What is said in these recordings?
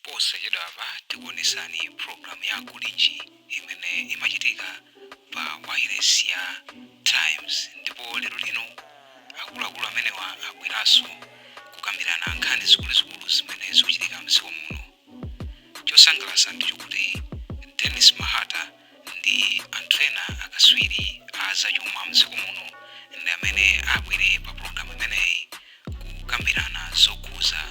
Posachedwapa tikuonesani program ya Kulinji imene imachitika pa wireless ya Times, ndipo lero lino akuluakulu amenewa abweranso kukambirana nkhani zikuluzikulu zimene zikuchitika mdziko muno. Chosangalatsa ndi chokuti Dennis Mahata ndi anthu ena akaswiri a zachuma mdziko muno ndi amene abwere pa program imeneyi kukambirana zokhuza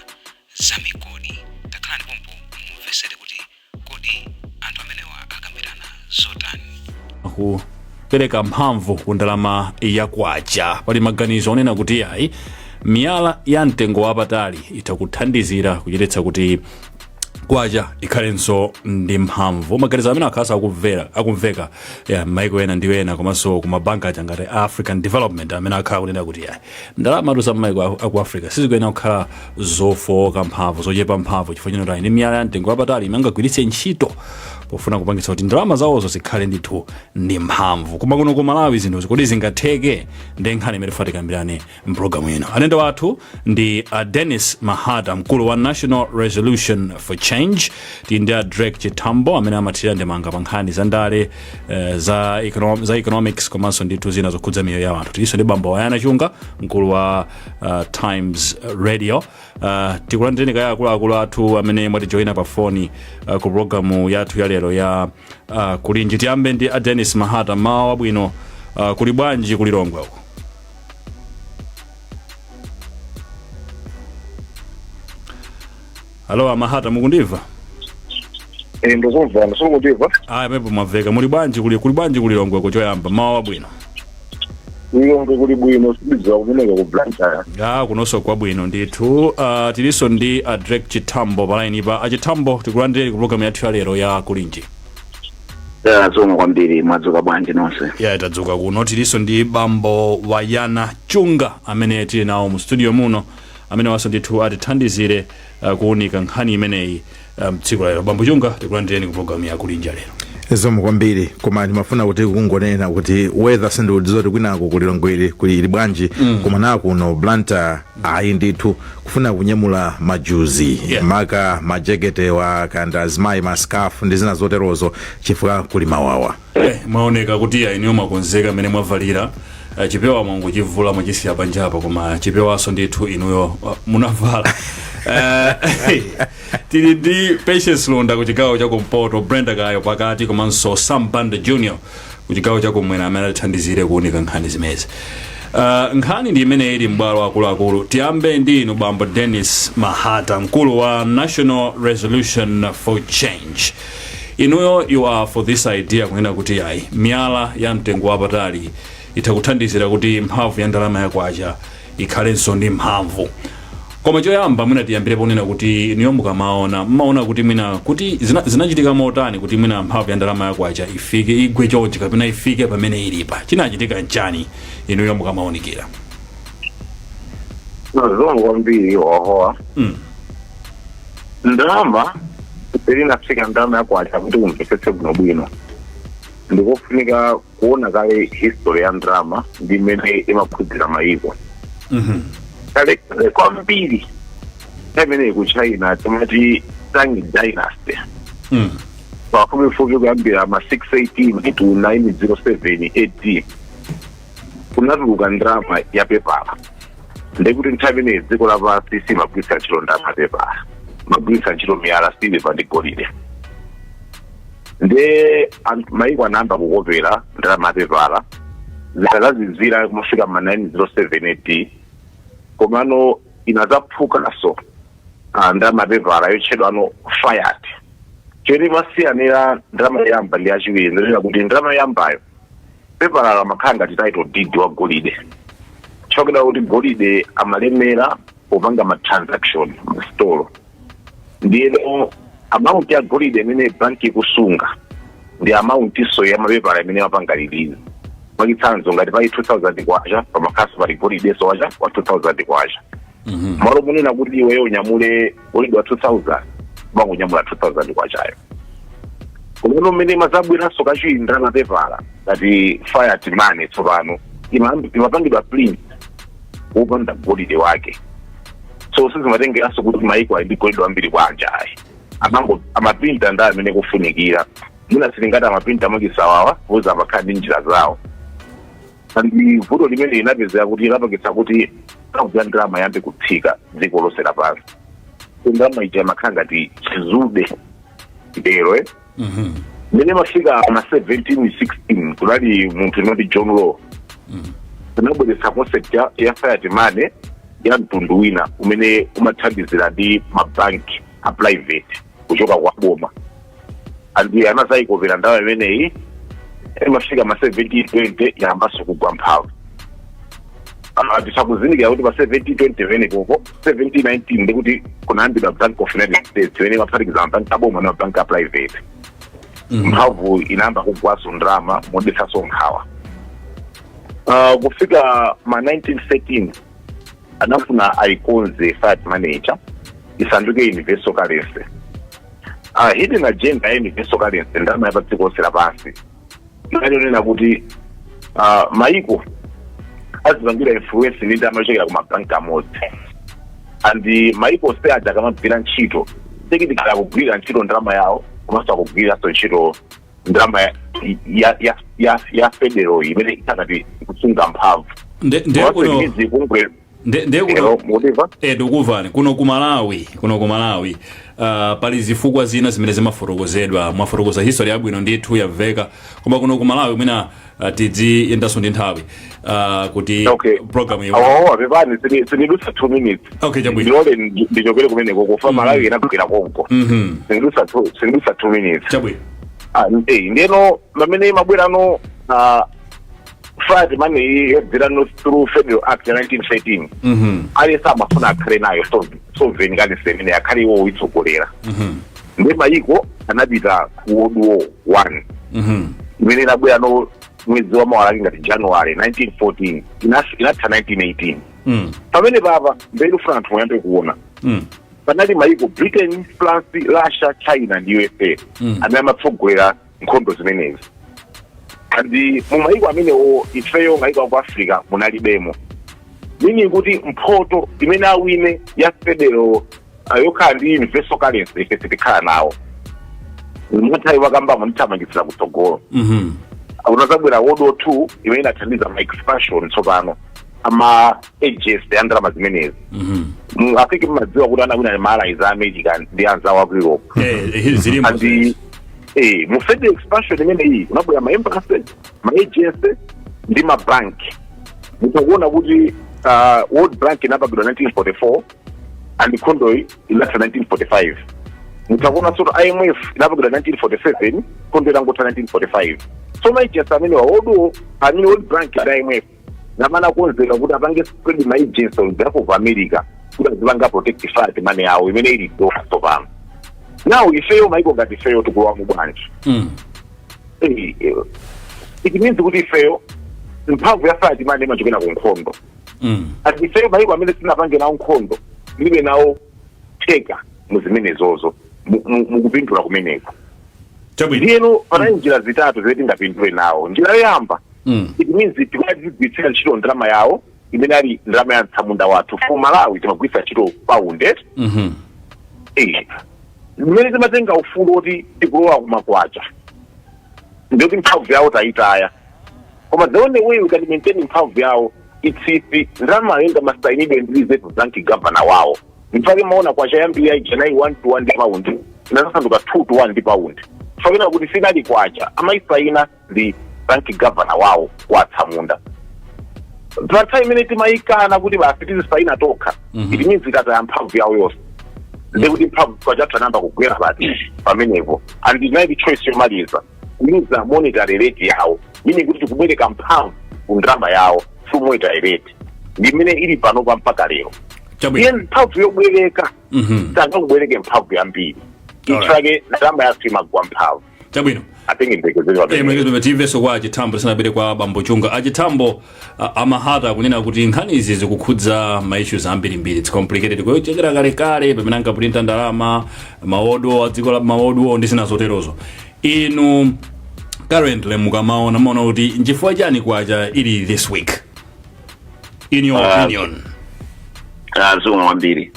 za migodi. Takhalani pompo mumvesere kuti kodi anthu amenewa akambirana zotani. Kupereka mphamvu ku ndalama ya kwacha, pali maganizo onena kuti ayi, miyala ya mtengo wapatali itha kuthandizira kuchititsa kuti kwacha ikhalenso ndi mphamvu. Maganizo amene akhalanso akumveka ya maiko ena ndi ena, komanso ku mabanka aja ngati African Development, amene akhala kunena kuti ayi, ndalama za maiko aku Africa sizikuyenera kukhala zofowoka mphamvu, zochepa mphamvu, chifukwa chino ndi miyala ya mtengo wapatali imene angagwiritse ntchito pofuna kupangitsa kuti ndalama zawozo zikhale ndithu ndi mphamvu. Koma kuno ku Malawi zinthuzi kodi zingatheke? Ndi nkhani imene tifuna tikambirane mpulogalamu ino. Alendo athu ndi a Dennis Mahata, mkulu wa National Resolution for Change. Tili ndi a Drake Chitambo, amene amathirira ndemanga pa nkhani za ndale, za economics komanso ndithu zina zokhudza miyoyo ya anthu. Tilinso ndi bambo Wayana Chunga, mkulu wa Times Radio. Tikulandireni kaya akuluakulu athu amene mwatijoyina pa foni ku programu yathu ya lero ya Kulinji. Tiyambe ndi a Dennis Mahata. Mawa wabwino. Kuli bwanji ku Lilongwe uko? Halo, Amahata, mukundimva? Eh, ndikumva, ndikundimva. Aya, pepo mwamveka. Muli bwanji? Kuli bwanji ku Lilongwe kuchoyamba? Mawa wabwino. Lilongwe kuli bwino, sindidziwa kumeneko ku Blantyre. Ah, kunonso kwabwino ndithu. Tilinso ndi a Drake Chitambo palainipa. Achitambo, tikulandireni ku programu yathu ya lero ya Kulinji. Ya, zikomo kwambiri. Mwadzuka bwanji nonse? Ya, tadzuka kuno. Tilinso ndi bambo Wayana Chunga amene tili nawo mu studio muno, amene wanso ndithu atithandizire kuunika nkhani imeneyi mtsiku lero. Bambo Chunga, tikulandireni ku programu ya Kulinji lero. Zikomo kwambiri. Koma ndimafuna kuti kungonena kuti weather sindikudziwa kuti kwinako ku Lilongwe kuli ili bwanji, koma na kuno Blantyre ayi ndithu, kufuna kunyamula majuzi, maka majeketewa kanda azimayi mascarf ndi zina zoterozo, chifukwa kuli mawawa. Mwaoneka kuti ya inuyo mwakonzeka mmene mwavalira. Chipewa mwangochivula, mwachisiya panjapa, koma chipewanso ndithu inuyo munavala. Tili ndi Patience Lunda ku chigawo cha kumpoto, Brenda Kayo pakati, komanso Sam Banda Junior ku chigawo cha kumwera, amene atithandizire kuunika nkhani zimenezi. Nkhani ndi imene ili m'bwalo, akuluakulu. Tiyambe ndi inu, bambo Dennis Mahata, mkulu wa National Resolution for Change. Inuyo, you are for this idea kunena kuti ayi, miyala ya mtengo wapatali itha kuthandizira kuti mphamvu ya ndalama ya kwacha ikhalenso ndi mphamvu. Koma choyamba mwina tiyambire ponena kuti inuyo mukamaona, mmaona kuti mwina kuti zinachitika motani kuti mwina mphamvu ya ndalama ya kwacha ifike, igwe chonchi kapena ifike pamene ilipa? Chinachitika nchani inuyo mukamaonikira? Zikomo kwambiri, wahowa. Ndalama ilinafika, ndalama ya kwacha, kuti kumvetsetse bwinobwino ndikofunika kuona kale history ya ndalama ndi imene imakhudzira mayiko. Kale kale kwambiri, nthawi imeneyi ku China timati Tang Dynasty, pafupifupi kuyambira ma 618 to 907 AD, kunatuluka ndalama ya pepala. Ndekuti nthawi imeneyi dziko lapansi simagwiritsa ntchito ndalama ya pepala, magwiritsa ntchito miyala, silver ndi golide. Nde mayiko anayamba kukopera ndalama ya pepala, zikazazizira kumafika ma 907 AD. Komano inazaphukanso ndalama ya pepala yotchedwa ano fiat. Chomwe imasiyanira ndalama yoyamba ndi yachiwiri ndinena kuti ndalama yoyambayo pepala lamakhala ngati title deed wa golide, chokera kuti golide amalemera popanga ma transaction masitolo. Ndiyeno amount ya golide imene banki ikusunga ndi amount iso ya mapepala imene mapanga release. Mwachitsanzo, ngati pali 2000 kwacha, pamakhaso pali golidenso wacha wa 2000 kwacha. Malo munena kuti iweyo unyamule golide wa 2000, umangunyamula 2000 kwachayo. Komano mmene imazabweranso kachiwiri ndalama pepala ngati fiat money, tsopano imapangidwa print wopanda golide wake, so sizimatengeranso kuti maiko ali ndi golide wambiri bwanji, ayi. Amango amaprinta ndi amene kufunikira. Mwina silingati amaprinta mwachisawawa poza amakhala ndi njira zawo. Ndi vuto limene linapezeka kuti lapangitsa kuti mphamvu ya ndalama yambe kutsika dziko lonse lapansi. Ndalama ija imakhala ngati chizube ndero, eh? Mmene mafika ma 1716, kunali munthu inoti John Law, tinabweretsa concept ya fiat money ya mtundu wina umene umathandizira ndi mabanki a private kuchoka kwa boma, and anazayikopera ndalama imeneyi. Imafika ma 1720, yambanso kugwa mphamvu. Tisakuzindikira kuti pa 1720 pamene popo 1719 ndikuti kunayambidwa Bank of United States imene imaphatikiza mabanki aboma ndi mabanki a private. Mphamvu inayamba kugwaso ndalama modetsanso nkhawa. Kufika ma 1913, anafuna ayikonze fiat money isanduke universal currency. Hidden agenda ya universal currency, ndalama ya pa dziko lonse lapansi, inalionena kuti maiko azipangira influence ndi ndalama yochokera ku mabanki amodzi, and maiko onse aja akamagwira ntchito, technically akugwirira ntchito ndalama yawo, komanso akugwiriranso ntchito ndalama ya federal imene ikakati kusunga mphamvu. Nde kuno Kuno nde kuno Mukutimva? Eh, ndikuvani. Kuno ku Malawi pali zifukwa zina zimene zimafotokozedwa. Mwafotokoza history yabwino ndithu, yamveka, koma kuno ku Malawi mwina tidziyendanso ndi nthawi kuti program iyi. Awawa, pepani, sinidutsa 2 minutes. Okay, chabwino. Ndilole ndichokere kumeneko kufa Malawi inagwera konko. Sinidutsa 2 minutes. Chabwino. Ah, ndeno pamene imabwerano fiat money yodzerano through Federal Act ya 1913, aliyense amafuna akhale nayo sovereign currency imene akhale iwo itsogolera. Ndi mayiko anapita ku World War One, imene inabwerano mwezi wa mawalaki ngati January 1914, inatha 1918. Pamene papa mberi ufuna anthu muyambe kuona, panali mayiko Britain, France, Russia, China ndi USA amene amatsogolera nkhondo zimenezi. And mu mayiko amenewo, ifeyo mayiko aku Africa munalibemo, meaning kuti mphoto imene awine ya federal yokhala ndi universal currency, ife sitikhala nawo. Mwathawi wakambamo, ndithamangitsira kutsogolo. Unazabwera World War Two imene inathandiza ma expansion tsopano ama agency ya ndalama zimenezi. I think mmadziwa kuti anawina ma Allies a America ndi anzawo aku Europe. Eh, zilimo. And mu federal expansion imeneyi unabwera ma embassy, ma agency ndi ma bank. Mutakuona kuti World Bank inapangidwa 1944 and nkhondoyi inatha 1945. Mutakuona soto IMF inapangidwa 1947, nkhondo itangotha 1945. So ma agency amene wa world amene World Bank ndi IMF namana akonzeka kuti apange spread ma agency on behalf of America kuti azipanga protect fiat money yawo imene ili dollar tsopano. Now ifeyo, maiko ngati ifeyo, tikulowa mu bwanji? It means kuti ifeyo mphamvu ya fiat money imachokera ku nkhondo. Ati ifeyo maiko amene sinapange nawo nkhondo, tilibe nawo theka mu zimenezozo, mukupindula kumeneko. Ndiyeno panali njira zitatu zimene tingapindule nawo. Njira yoyamba, it means tikazigwiritsira ntchito ndalama yawo imene ali ndalama ya mtsamunda wathu. For Malawi, timagwiritsa ntchito pound. Mmene timatenga ufulu woti tikulowa kumakwacha, ndiyoti mphamvu yawo tayitaya. Koma the only way we can maintain mphamvu yawo, it's if ndalama ingamasayinidwe ndi Reserve Bank governor wawo. Mfake maona kwacha yambiri yaija nayi 1 to 1 ndi pound, inasasanduka 2 to 1 ndi pound, fakena kuti sinali kwacha, amayisaina ndi bank governor wawo watsamunda. Pa nthawi imene timayikana kuti basi tizisaina tokha, it means ikataya mphamvu yawo yonse, ndekuti mphamvu kwacha anayamba kugwera pati pamenepo. And inali choice yomaliza, kuyuza monetary rate yawo, meaning kuti tikubwereka mphamvu ku ndalama yawo through monetary rate, ndi imene ili panopa mpaka lero. Iye mphamvu yobwereka, sangakubwereke mphamvu yambiri. Ichake ndalama yathu imagwa mphamvu. Atenge mpekezero. Mwekezo timvenso kwa Achithambo tisanapite kwa Bambo Chunga. Achithambo, Amahata akunena kuti nkhani izi zikukhudza ma issues ambirimbiri, it's complicated, kuyochekera kalekale pamene ankapulinta ndalama, maodo a dziko la maodo ndi zina zoterozo. Inu currently mukamaona, maona kuti nchifukwa chani kwacha ili this week, in your opinion? Zikomo kwambiri.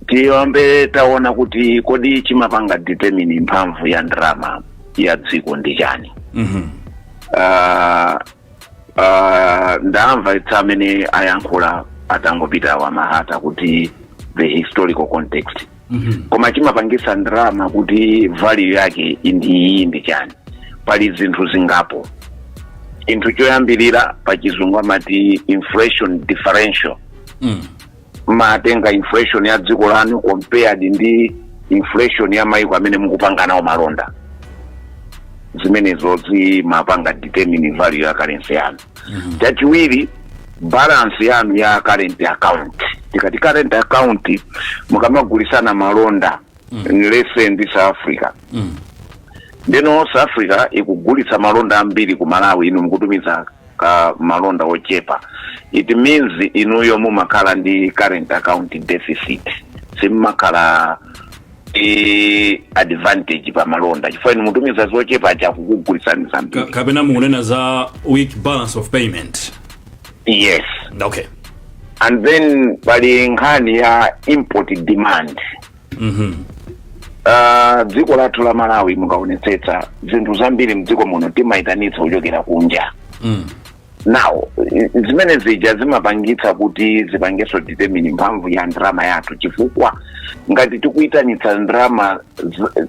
Tiyambe taona kuti kodi chimapanga determine mphamvu ya ndalama ya dziko ndi chani? Ndamva itsa amene ayankhula atangopita wa Mahata kuti the historical context. Koma chimapangisa ndalama kuti value yake ndi iyi ndi chani? Pali zinthu zingapo. Chinthu choyambirira, pa Chizungu amati inflation differential. Matenga inflation ya dziko lanu compared ndi inflation ya maiko amene mukupanga nawo malonda. Zimenezo zimapanga determine value ya currency yanu. Chachiwiri, balance yanu ya current account. Tikati current account, mukamagulisana malonda, let's say ndi South Africa, ndeno South Africa ikugulitsa malonda ambiri ku Malawi, inu mukutumiza ka malonda ochepa, it means inuyo mumakhala ndi current account deficit, simmakhala advantage pa malonda chifukwa inu mutumiza zochepa, chakukugulitsani zambiri. Kapena mukunena za weak balance of payment? Yes. Okay. And then pali nkhani ya import demand. Dziko lathu la Malawi, mukaonetsetsa zinthu zambiri mdziko muno timayitanitsa kuchokera kunja. Now zimene zija zimapangitsa kuti zipangenso determine mphamvu ya ndalama yathu, chifukwa ngati tikuyitanitsa ndalama,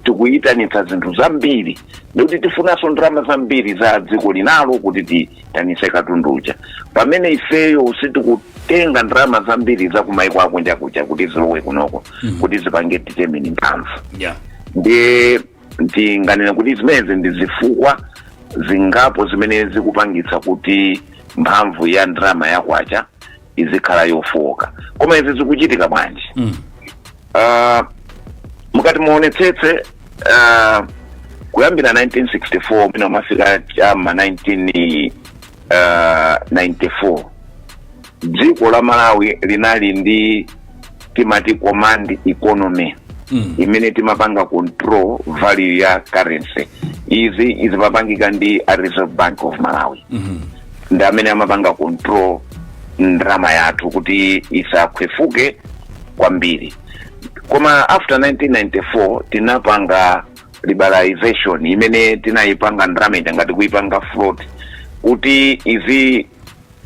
tikuyitanitsa zinthu zambiri, ndikuti tifunanso ndalama zambiri za dziko linalo kuti tiyitanitse katundu uja, pamene ifeyo sitikutenga ndalama zambiri za kumaiko akunja kuja kuti zilowe kunoko kuti zipange determine mphamvu. Ndiye ndinganena kuti zimenezi ndi zifukwa zingapo zimene zikupangitsa kuti mphamvu ya ndalama yakwacha izikhala yofowoka. Koma izi zikuchitika bwanji? Mukati muonetsetse, kuyambira 1964 mwina mafika chama 1994, dziko la Malawi linali ndi timati command economy, imene timapanga control value ya currency. Izi izimapangika ndi a Reserve Bank of Malawi, ndi amene amapanga control ndalama yathu kuti isakhwefuke kwambiri. Koma after 1994 tinapanga liberalization, imene tinayipanga ndalama ija ngati kuipanga float, kuti izi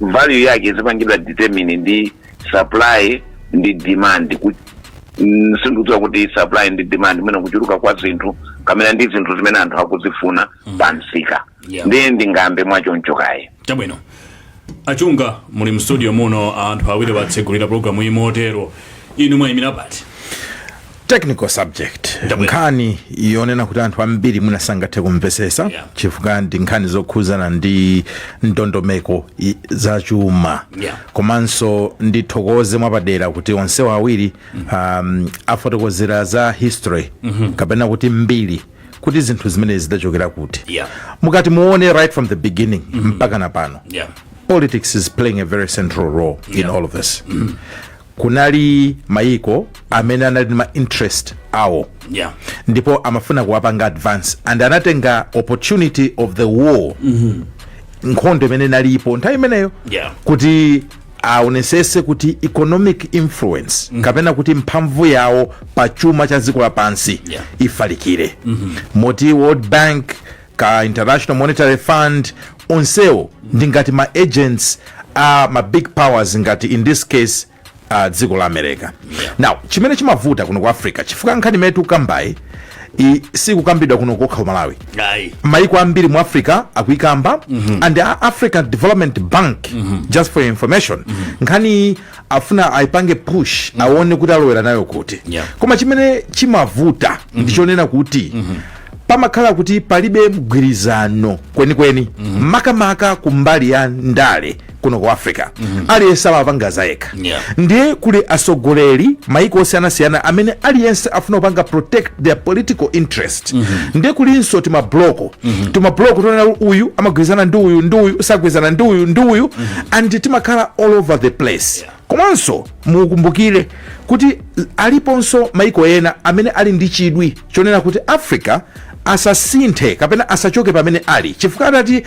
value yake izipangidwa determine ndi supply ndi demand. Sindikudziwa kuti supply ndi demand mwina kuchuluka kwa zinthu kamene ndi zinthu zimene anthu akuzifuna pa msika. Ndiye ndingambe mwachoncho kaye. Chabwino. Achunga, muli mstudio muno, anthu awiri watsegulira programu iyi motero, inu mwayimira pati? Technical subject. Chabwino. Nkhani yonena kuti anthu ambiri mwina sangathe kumvesesa, chifukwa ndi nkhani zokhuzana ndi ndondomeko zachuma. Komanso ndithokoze mwapadera kuti onsewo awiri afotokozera za history, kapena kuti mbiri, kuti zinthu zimene zidachokera kuti. Mukati muone, right from the beginning mpaka na pano, politics is playing a very central role in all of this. Kunali mayiko amene anali ndi ma interest awo, ndipo amafuna kuwapanga advance, and anatenga opportunity of the war, nkhondo imene inalipo nthawi imeneyo, kuti aonesese kuti economic influence, kapena kuti mphamvu yawo pa chuma cha dziko lapansi, ifalikire. Moti World Bank ka International Monetary Fund, onsewo ndi ngati ma agents a ma big powers, ngati in this case dziko la America. Now chimene chimavuta kuno ku Africa, chifukwa nkhani imene tikukambayi sikukambidwa kuno kokha ku Malawi, Ayi. Maiko ambiri mu Africa akuikamba, and a African Development Bank, just for your information, nkhani afuna aipange push, aone kuti alowera nayo kuti. Koma chimene chimavuta ndichonena kuti pamakhala kuti palibe mgwirizano kwenikweni, makamaka kumbali ya ndale kuno ku Africa. Aliyense amapanga zayekha. Ndiye kuli atsogoleri maiko osiyanasiyana amene aliyense afuna kupanga protect their political interest. Ndiye kulinso timabloko tonena uyu amagwirizana ndi uyu, ndi uyu sagwirizana ndi uyu ndi uyu, and timakhala all over the place. Komanso mukumbukire kuti aliponso maiko ena amene ali ndi chidwi chonena kuti Africa asasinthe kapena asachoke pamene ali, chifukwa atati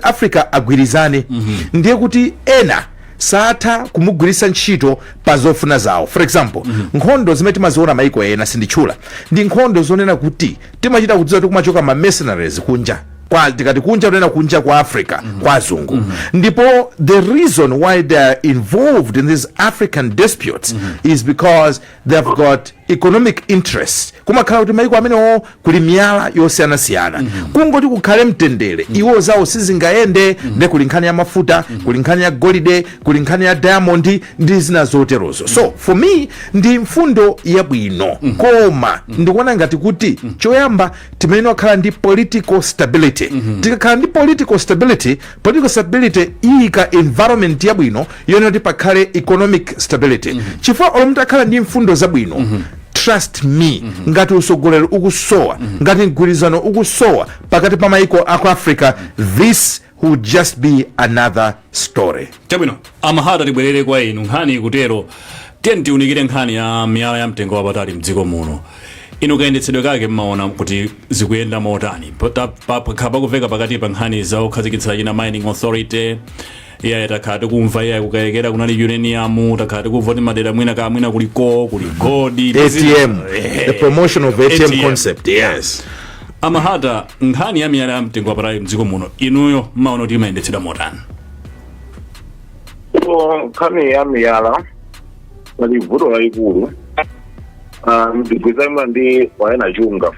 Africa agwirizane, ndiye kuti ena Satha kumugwiritsa ntchito pa zofuna zawo. For example, nkhondo zimene timaziona maiko ena, sinditchula, ndi nkhondo zonena kuti timachita kudziwa kuti kumachoka ma mercenaries kunja kwa, tikati kunja kunena kunja kwa Africa, kwa azungu. Ndipo the reason why they are involved in these African disputes is because they've got economic interests. Kumakhala kuti maiko amenewo kuli miyala yosiyanasiyana. Kungoti kukhale mtendere, iwo zawo sizingayende. Nde kuli nkhani ya mafuta, kuli nkhani ya golide, kuli nkhani ya diamond ndi zina zoterozo. So for me ndi mfundo yabwino, koma ndikuona ngati kuti choyamba timene wakhala ndi political stability. Tikakhala ndi political stability, political stability iyika environment yabwino yonena kuti pakhale economic stability, chifukwa olo mutakhala ndi mfundo zabwino, trust me, ngati usogoleri ukusowa, ngati mgwirizano ukusowa pakati pa maiko aku Africa, this would just be another story. Chabwino, Amahata, tibwerere kwa inu. Nkhani ikutero, tiye tiunikire nkhani ya miyala ya mtengo wapatali mdziko muno. Inu kayendetsedwe kake mmaona kuti zikuyenda motani? Pakhala pakuveka pakati pa nkhani za kukhazikitsa china mining authority. Iyayi, takhala tikumva iyayi kukayekera kunali uranium, takhala tikumva kuti madera mwina ka mwina kuliko kuli gold. ATM, the promotion of ATM concept, yes. Amahata, nkhani ya miyala ya mtengo wapatali mdziko muno, inuyo mmaona kuti imayendetsedwa motani? So nkhani ya miyala pali vuto lalikulu. Ndigwizana ndi wayana chunga.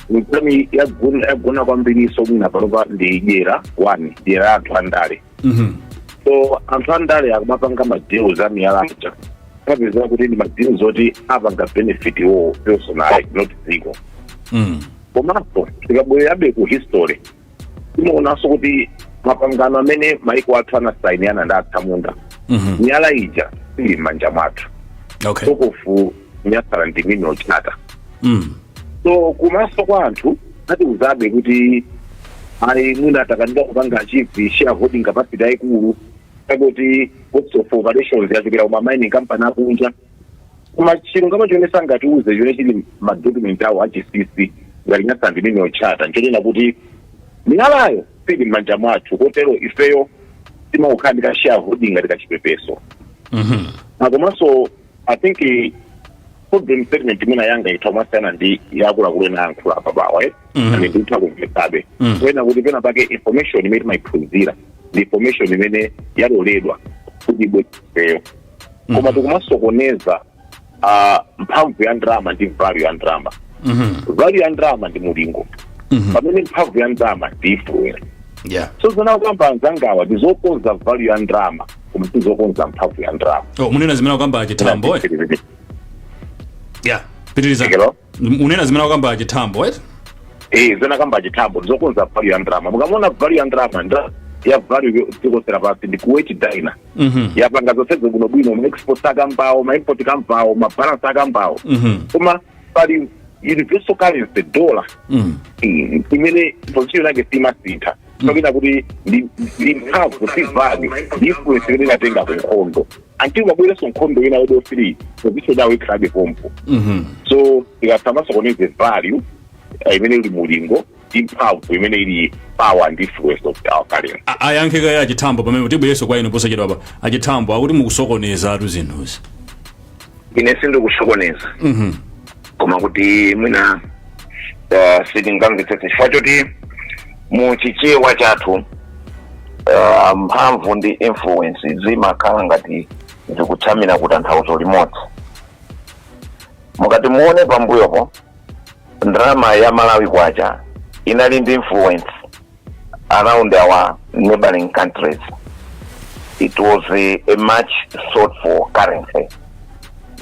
Nkhani yagona kwambiriso mwina panopa ndi dyera, one dyera ya anthu andale. So anthu andale akumapanga ma deals a miyala aja, kapeza kuti ndi ma deals oti apanga benefit iwo personally, not dziko. Komanso tikabwererabe ku history, timaonanso kuti mapangano amene maiko athu anasainirana ndi atsamunda, miyala ija sili m'manja mwathu. Talk of Nyasaland Mineral Charter. So kumaso kwa anthu atiuzabe kuti ayi, mwina takanika kupanga achieve shareholding capacity yayikulu, kakuti cost of operations yachokera kuma mining company akunja. Koma chilungamo chomwe sangatiuze, chomwe chili ma document awo achisisi ngati Nyasaland Mineral Charter, nchonena kuti miyalayo sili m'manja mwathu, kotero ifeyo timakukhala ndi ka shareholding ngati kachipepeso. Komanso I think problem statement imene yanga itha kumasiyana ndi yakuluakulu ena ayankhula apa pawa, eh? Ane nditha kumvetsabe kuyena kuti pena pake information imene timayiphunzira ndi information imene yaloledwa kuti ibwereyo, koma tikumasokoneza mphamvu ya ndalama ndi value ya ndalama. Value ya ndalama ndi mulingo, pamene mphamvu ya ndalama ndi influence. So zinakwamba anzangawa ndi zokonza value ya ndalama, koma sizokonza mphamvu ya ndalama. Oh, munena zimene akamba achithambo, eh? Yeah, pitiriza. Hello? Munena zimene akamba achithambo, right? Eh, zinakamba achithambo ndizokonza value ya ndalama. Mukamona value ya ndalama, ya value dziko lapansi ndi Kuwait dinar. Yapanga zonsezo bwinobwino, ma export akambawo, ma import kambawo, ma balance akambawo, koma pali universal currency, dollar, imene position yake simasintha. Kapena kuti ndi mphamvu, si value, ndi influence imene inatenga ku nkhondo until mabwereso nkhondo ina World War 3, position yawo ikhalabe pompo. So tikasamasokoneze value imene ili mulingo ndi mphamvu imene ili power and influence of our currency. Ayankheka ya achithambo pamene tibwereso kwa inu posachedwa pa. Achithambo akuti mukusokoneza atu zinthuzi. Ine sindikusokoneza, koma kuti mwina sitingamvetsetse chifukwa choti mu Chichewa chathu mphamvu ndi influence zimakhala ngati zikutsamira kutanthauzo limodzi. Mukati muone pambuyopo, ndalama ya Malawi kwacha inali ndi influence around our neighboring countries. It was a much sought for currency.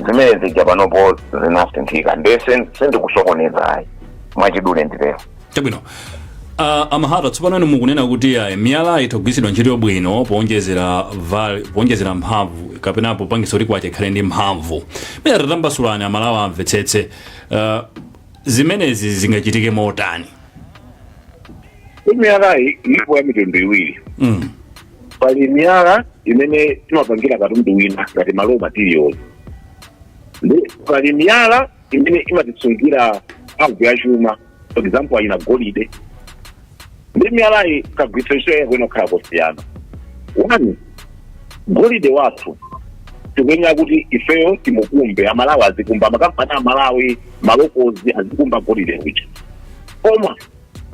Zimene zija panopo zinasinthika. Ndiye sindikusokoneza ayi, mwachidule nditero. Chabwino. Amahata, tsopano inu mukunena kuti ayi, miyala itha kugwiritsidwa ntchito bwino powonjezera mphamvu kapena popangisa kuti kwacha ikhale ndi mphamvu. Mene tatambasulani, Amalawi amvetsetse, zimenezi zingachitike motani? Miyalayi ilipo ya mitundu iwiri. Pali miyala imene timapangira katundu wina ngati ma raw materials, ndi pali miyala imene imatisungira mphamvu ya chuma, for example ayina golide. Ndi miyalayi kagwiritso ntchito yake kuyenera kukhala kosiyana. One, Golide wathu tikuyenera kuti ifeyo timukumbe, Amalawi azikumba, makampani Amalawi, ma locals azikumba golide uja, koma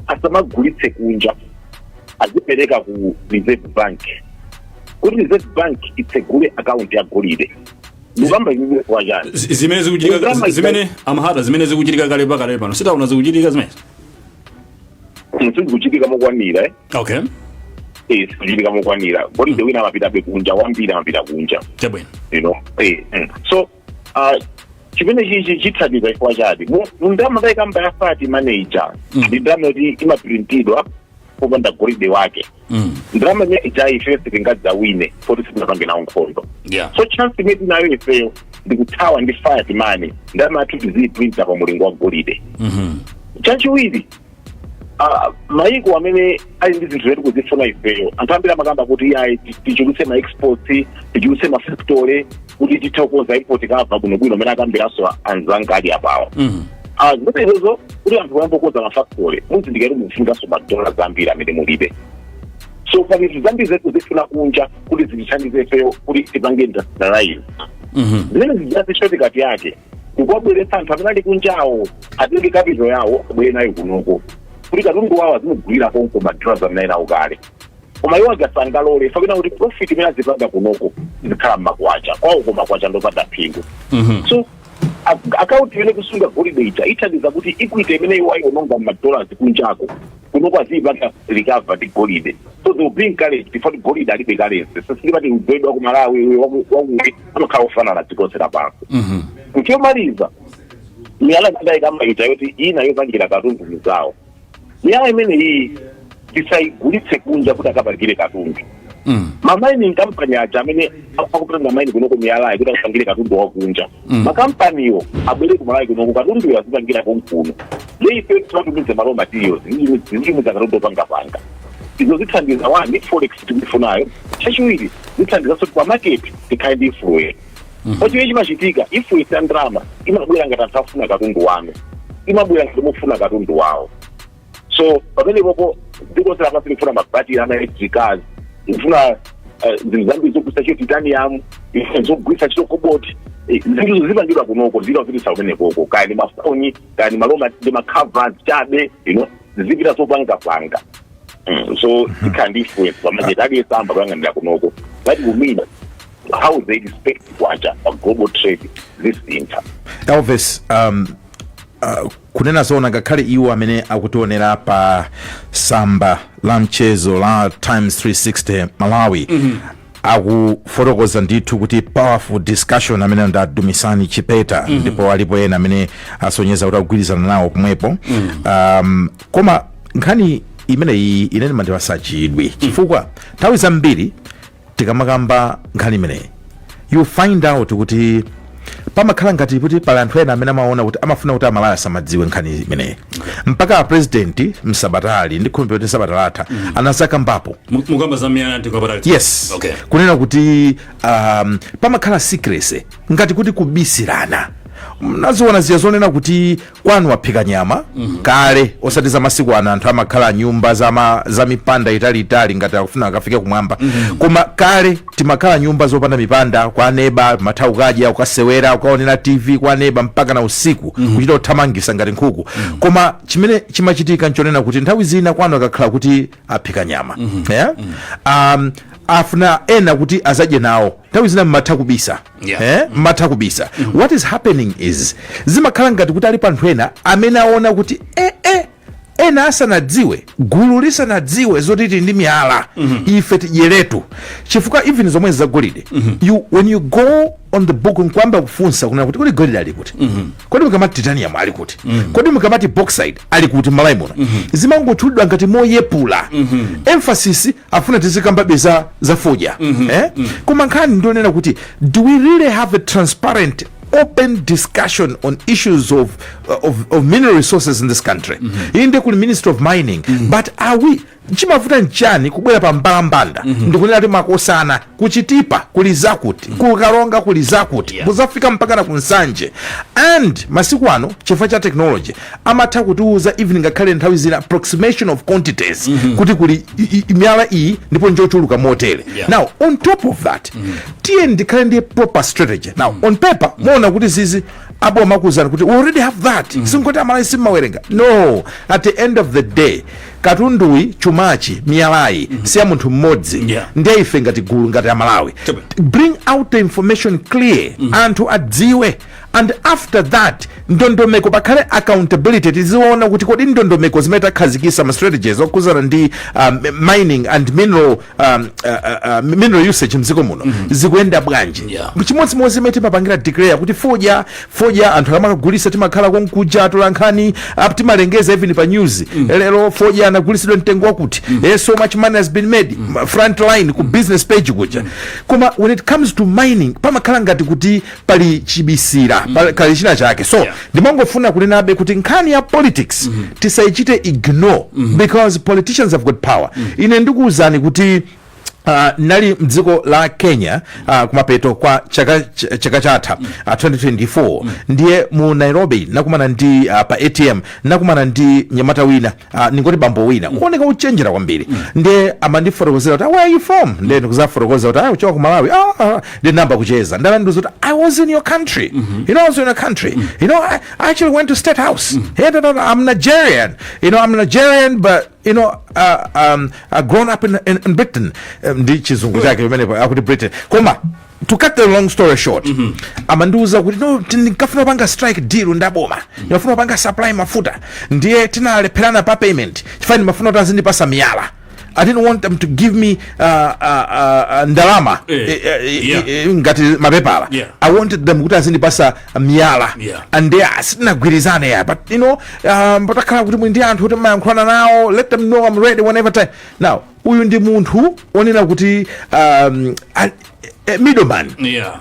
asamagulitse kunja, azipereka ku Reserve Bank kuti Reserve Bank itsegule akaunti ya golide. Ndikamba kwa chani? Zimene zikuchitika Ndalama zimene amahata, zimene zikuchitika kale pakale pano, sitaona zikuchitika zimene. Sizikuchitika mokwanira, eh. Eh, sizikuchitika mokwanira. Golide wina amapitabe kunja, wambiri amapita kunja. Chabwino. So chimene chichi chithandiza chifukwa chati mu ndalama tayikamba ya fiat money ija ndi ndalama yoti imaprintidwa popanda golide wake. Ndalama imene ija ife sitingadzawine poti sitinapange nawo nkhondo. So chance imene tinayo ifeyo ndikuthawa ndi fiat money, ndalama yathu tiziyiprinta pa mulingo wa golide. Chachiwiri, maiko amene ali ndi zinthu zetu kuzifuna ifeyo, anthu ambiri amakamba kuti ayi, tichulutse ma exports, tichulutse ma factory kuti tithe kukonza import cover bwinobwino, amene akambiranso anzanga ali apawa. Zimenezozo, kuti anthu ayambokonza ma factory, muzindikira kuti mufunikanso ma dollars ambiri amene mulibe. So pali zinthu zambiri zetu kuzifuna kunja kuti zitithandize ifeyo kuti tipange industrialize. Zimene zijazi, shortcut yake ndikuwabweretsa anthu amene ali kunjawo, atenge capital yawo, abwere nayo kunoko kuti katundu wawo azimugulira konko ma dollars amene nawo kale. Koma iwo agasangalole fakena kuti profit imene azipanga kunoko izikhala mmakwacha kwawo, koma kwacha ndopanda phindu. So akaunti imene kusunga golide ija ithandiza kuti equity imene iwo ayiononga ma dollars kunjako, kunoko aziyipanga recover ndi golide. So they will be encouraged before the golide alibe currency. So sindipati golide wa ku Malawi, wakuti amakhala ofanana dziko lonse lapansi. Nchomaliza, miyala idayikamba ija yoti ina yopangira katundu mizawo, miyala imene iyi tisayigulitse kunja kuti akapangire katundu. Ma mining company aja amene akupanga mine kunoko miyalayi kuti akapangire katundu wakunja, makampaniwo abwere kumalawi kunoko, katunduyo azipangira konkuno, le ife timatumize ma raw materials, zitumiza katundu opangapanga. Izo zithandiza, one, forex tikuifunayo. Chachiwiri, zithandizanso kuti pa market tikhale ndi influence. Pachiwiri, chimachitika, influence ya ndalama imabwera ngati anthu afuna katundu wanu, imabwera ngati mufuna katundu wawo. So pamene popo dziko lonse lapansi likufuna mabatiri ama electric cars, likufuna zinthu zambiri zogwisa ntchito titanium, ikufuna zogwisa ntchito cobalt. Zinthu zipangidwa kunoko, zikapitisa kumene koko, kaya ni mafoni, kaya ni maloma ndi ma covers chabe, zipita zopangapanga. So ikhala ndi influence pa market, aliyense amba kuyang'anira kunoko. That will mean how they respect kwacha pa global trade zisintha. Elvis, kunena zoona, ngakhale iwo amene akutionera pa samba la mchezo la Times 360 Malawi akufotokoza ndithu kuti powerful discussion, amene ndadumisani Chipeta, ndipo alipo ena amene asonyeza kuti akugwirizana nawo pomwepo. Koma nkhani imeneyi inene mandipasa chidwi, chifukwa nthawi zambiri tikamakamba nkhani imeneyi, you find out kuti pamakhala ngati kuti pali anthu ena amene amaona kuti amafuna kuti Amalawi asamadziwe nkhani imeneyi, mpaka a president msabatali, ndikhulupirira kuti sabata latha, anazakambapo. Mukamba za miyala ya mtengo wapatali? Yes. Kunena kuti pamakhala secrecy, ngati kuti kubisirana. Naziona ziya zonena kuti kwanu waphika nyama kale, osati za masiku ano anthu amakhala nyumba za mipanda italiitali ngati akufuna akafike kumwamba. Koma kale timakhala nyumba zopanda mipanda, kwa neba matha ukadya, ukasewera, ukaonera TV kwa neba mpaka na usiku, kuchita kuthamangisa ngati nkhuku. Koma chimene chimachitika nchonena kuti nthawi zina kwanu akakhala kuti aphika nyama, yeah? Afuna ena kuti azadye nawo, nthawi zina mmatha kubisa. Eh? Mmatha kubisa. What is happening is zimakhala ngati kuti alipo anthu ena amene aona kuti ena asanadziwe, gulu lisanadziwe zoti tili ndi miyala, ife tidyeretu, chifukwa even zomwe zagolide, when you go on the book nkwamba kufunsa kunena kuti kodi golide ali kuti, kodi mukamati titanium ali kuti, kodi mukamati bauxite ali kuti Malawi muno, zimangotchulidwa ngati moyepula. Emphasis afuna tizikambabe za fodya, eh? Koma nkhani ndionena kuti do we really have a transparent, open discussion on issues of mineral resources in this country? Inde kuli Ministry of Mining, but are we Chimavuta nchani kubwera pa mbalambanda ndikunena kuti, "Makosana, kuchitipa kuli zakuti, kukalonga kuli zakuti," kuzafika mpaka na kunsanje? And masiku ano, chifukwa cha technology, amatha kutiuza even ngakhale nthawi zina approximation of quantities, kuti kuli miyala iyi ndipo njochuluka motere. Now, on top of that, tiye ndikhale ndi proper strategy. Now, on paper muona kuti zizi abo amakuuzani kuti we already have that. Singoti Amalawi simmawerenga. No, at the end of the day, katunduyi, chumachi, miyalayi si ya munthu mmodzi. Ndiye ife ngati gulu, ngati Amalawi, bring out the information clear, anthu adziwe, and after that ndondomeko, pakhale accountability. Tiziona kuti kodi ndondomeko zimene takhazikisa, ma strategies okhuzana ndi mining and mineral usage mdziko muno zikuyenda bwanji? Chimodzimodzi imene timapangira declare kuti fodya, fodya anthu amakagulisa, timakhala konkuja atolankhani, timalengeza even pa news, lero fodya anagulisidwa mtengo wakuti, so much money has been made, front line ku business page kuja. Koma when it comes to mining, pamakhala ngati kuti pali chibisira, kali china chake. So ndimangofuna kunenabe kuti nkhani ya politics tisayichite ignore, because politicians have got power. Ine ndikuwuzani kuti nali mdziko la Kenya kumapeto kwa chaka chatha, 2024. Ndiye mu Nairobi nakumana ndi pa ATM nakumana ndi nyamata wina, ningoti bambo wina kuoneka uchenjera kwambiri. Ndiye amandifotokozera kuti, "Where are you from?" Ndiye ndikuzafotokoza kuti ayi, uchoka ku Malawi. Ndiye namba kucheza, ndalandiuza kuti, "I was in your country. I was in your country. I actually went to State House. Yeah, da, da, da, I'm Nigerian. I'm Nigerian, but grown up in Britain." Ndi chizungu chake pamenepo akuti Britain. Koma to cut the long story short, amandiuza kuti, "No, ndinkafuna kupanga strike deal ndaboma, ndimafuna kupanga supply mafuta, ndiye tinalepherana pa payment chifukwa ndimafuna kuti azindipasa miyala. I didn't want them to give me ndalama ngati mapepala. I wanted them kuti azindipasa miyala." And they sitinagwirizane ya, but patakhala kuti muli ndi anthu kuti mayankhulana nawo, let them know I'm ready whenever time. Now, uyu ndi munthu onena kuti a middleman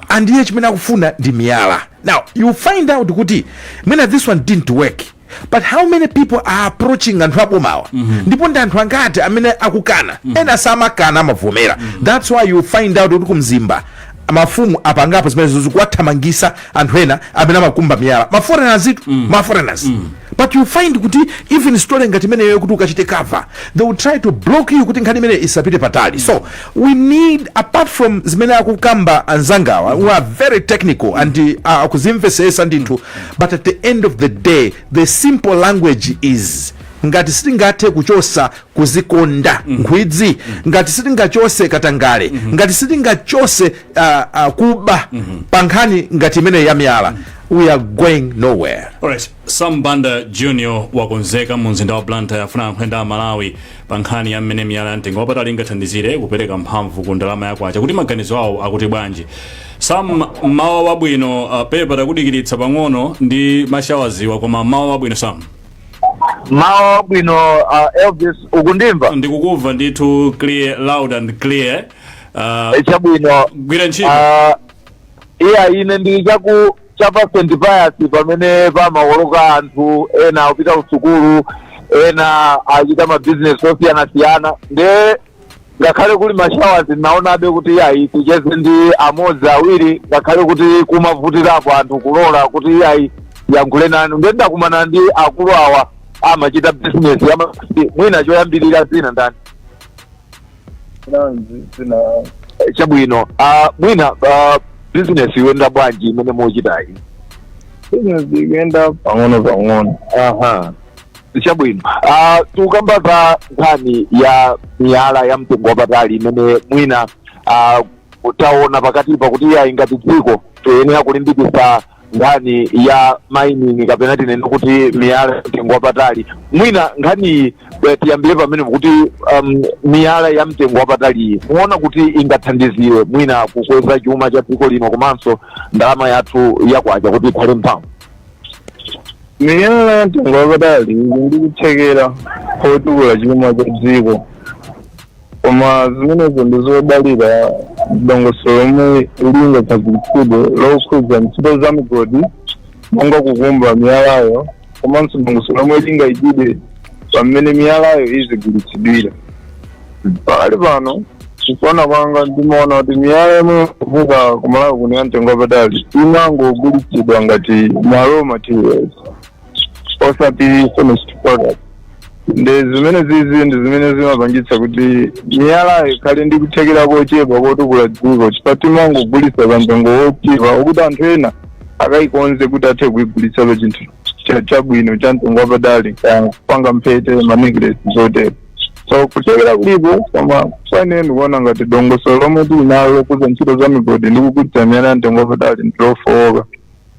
and iye chimene akufuna ndi miyala. Now you find out kuti mwina this one didn't work, but how many people are approaching anthu abomawa? Ndipo ndi anthu angati amene akukana? Ena samakana, amavomera. That's why you find out kuti kumzimba mafumu apangapo zimene zikuwathamangisa anthu ena amene amakumba miyala, ma foreigners itu, ma foreigners. But you find kuti even story ngati imeneyo, kuti ukachite cover, they will try to block you kuti nkhani imene isapite patali. So we need, apart from zimene akukamba anzangawa who are very technical and akuzimvesesa ndithu, but at the end of the day, the simple language is, ngati sitingathe kuchosa kuzikonda, nkhwidzi, ngati sitingachose katangale, ngati sitingachose kuba pa nkhani ngati imene ya miyala, we are going nowhere. Alright, Sam Banda Junior wakonzeka mu mzinda wa Blantyre, afuna ayankhule Malawi pa nkhani ya mmene miyala ya mtengo wapatali ingathandizire kupereka mphamvu ku ndalama yakwacha, kuti maganizo awo akuti bwanji. Sam, mawa wabwino. Pepa takudikiritsa pang'ono ndi mashawaziwa, koma mawa wabwino, Sam. Mawa wabwino, Elvis, ukundimva? Ndikukumva ndithu, clear, loud and clear. Chabwino. Gwira ntchito. Iya, ine ndili chaku chapa St Pius, pamene pamawoloka anthu ena akupita ku sukulu, ena achita mabizinesi osiyanasiyana. Nde ngakhale kuli mashawazi, naonabe kuti iyayi, ticheze ndi amodzi, awiri, ngakhale kuti kumavutirapo anthu kulola kuti iyayi, yankhule nanu. Nde ndakumana ndi akulu awa, amachita bizinesi ama. Mwina choyambirira, zina ndani? Nanzi zina. Chabwino. Mwina business ikuyenda bwanji imene muchitayi? Business ikuyenda pang'ono pang'ono. Aha, chabwino. Tikukamba za nkhani ya miyala ya mtengo wapatali imene mwina taona pakatipa kuti iyayi, ngati dziko tiyenera kulimbikitsa nkhani ya mining, kapena tinene kuti miyala ya mtengo wapatali. Mwina nkhaniyi tiyambire pamene kuti miyala ya mtengo wapatali muona kuti ingathandizire mwina kukweza chuma cha dziko lino komanso ndalama yathu yakwacha kuti ikhale mphamvu? Miyala ya mtengo wapatali ili ndi kuthekera kotukula chuma cha dziko, koma zimenezo ndi zodalira dongosolo lomwe lingakhazikitsidwe lokhudza ntchito za migodi monga kukumba miyalayo, komanso dongosolo lomwe lingayikidwe pamene miyalayo izigulitsidwira. Pakali pano, kuona kwanga, ndimaona kuti miyala yomwe ikuvuka kumalawi kuno ya mtengo wapatali imangogulitsidwa ngati ma raw materials, osati finished product. Ndi zimene zizi ndi zimene zimapangitsa kuti miyalayo ikhale ndi kuthekera kochepa kotukula dziko, chifukwa timangogulitsa pa mtengo wochepa okuti anthu ena akayikonze kuti athe kuigulitsa pa chinthu chabwino cha mtengo wapatali, kaya kupanga mphete, ma necklace, zotero. So kuthekera kulipo, koma kwa ine ndikuona ngati dongosolo lomwe tili nalo lokuza ntchito za migodi ndi kugulitsa miyala ya mtengo wapatali ndilofowoka.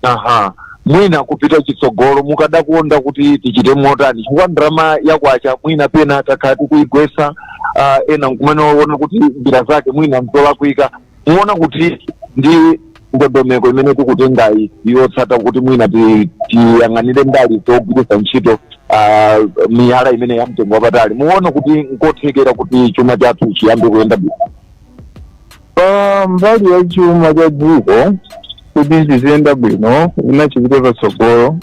Aha, mwina kupita chitsogolo mukadakonda kuti tichite motani? Chifukwa ndalama yakwacha mwina pena takhala tikuigwesa, ena nkumene kuti njira zake mwina nzolakwika. Muona kuti ndi ndondomeko imene tikutengayi yotsata kuti mwina tiyang'anire mbali zogwiritsa ntchito miyala imene ya mtengo wapatali, muona kuti nkothekera kuti chuma chathu chiyambe kuyenda bwino? Pa mbali ya chuma cha dziko kuti chiziyenda bwino, ina chipite patsogolo,